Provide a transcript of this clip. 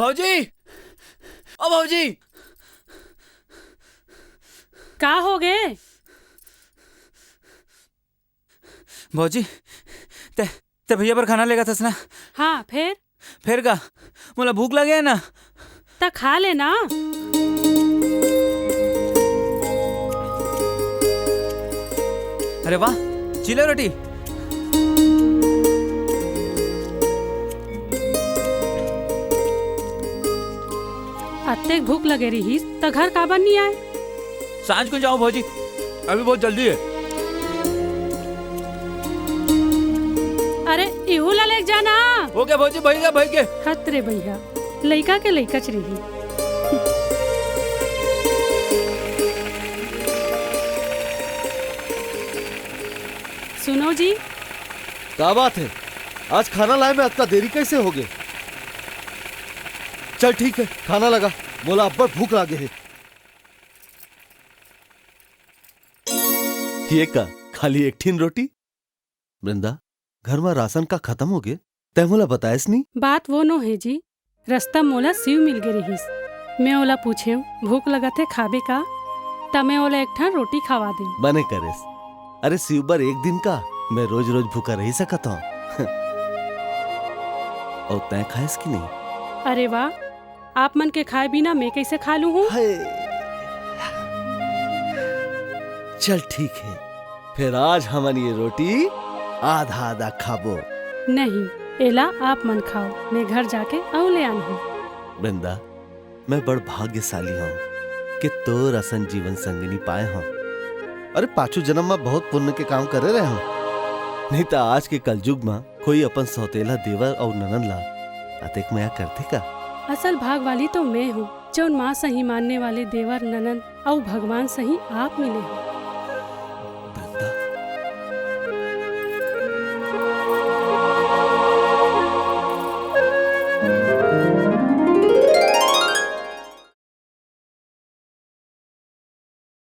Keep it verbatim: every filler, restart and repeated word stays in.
भौजी, ओ भौजी। का हो गे? भौजी, ते, ते भैया बर खाना लेगत हस ना? हाँ, फेर? फेर का? मोला भूख लगे हे ना। त खा ले ना। अरे वाह, चिला रोटी। अतेक भूख लगे रिहिस, त घर काबर नी आए? सांझ को जाऊं भौजी, अभी बहुत जल्दी है। अरे, इहू ला लेके जाना। ओके भौजी, भई गे, भई गे। हत रे भैया, लइका के लइकाच रही। सुनो जी। का बात है? आज खाना लाए में अतना देरी कैसे हो गे? चल ठीक है, खाना लगा, मोला अब्बड़ भूख लागे हे। ये का, खाली एक ठिन रोटी? वृंदा, घर म राशन का खत्म हो गे? तैं मोला बतायस नी? बात वो नो हे जी, रस्ता मोला शिव मिल गे रिहिस। मैं ओला पूछेंव, "भूख लगत हे, खाबे का?" त मैं ओला एक ठन रोटी खवा देंव। बने करेस। अरे शिव बर एक दिन का, मैं रोज-रोज भूखा रही सकत हंव। अउ तैं खायस कि नहीं? अरे वाह, आप मन के खाए बिना मैं कैसे खा लूं हूं? हाय। चल ठीक है, फिर आज हमन ये रोटी आधा आधा खाबो। नहीं, एला आप मन खाओ, मैं घर जाके अउ ले आनहूं। वृंदा, मैं बड़ भाग्यशाली हंव कि तोर असन जीवन संगिनी पाए हंव। अरे पाछू जन्म म बहुत पुण्य के काम करे रहे हंव, नहीं त आज के कलयुग म कोई अपन सौतेला देवर अउ ननद ला अतेक मया करथे का? असल भाग वाली तो मैं हूँ, जौन माँ सही मानने वाले देवर, ननद अउ भगवान सही आप मिले हो।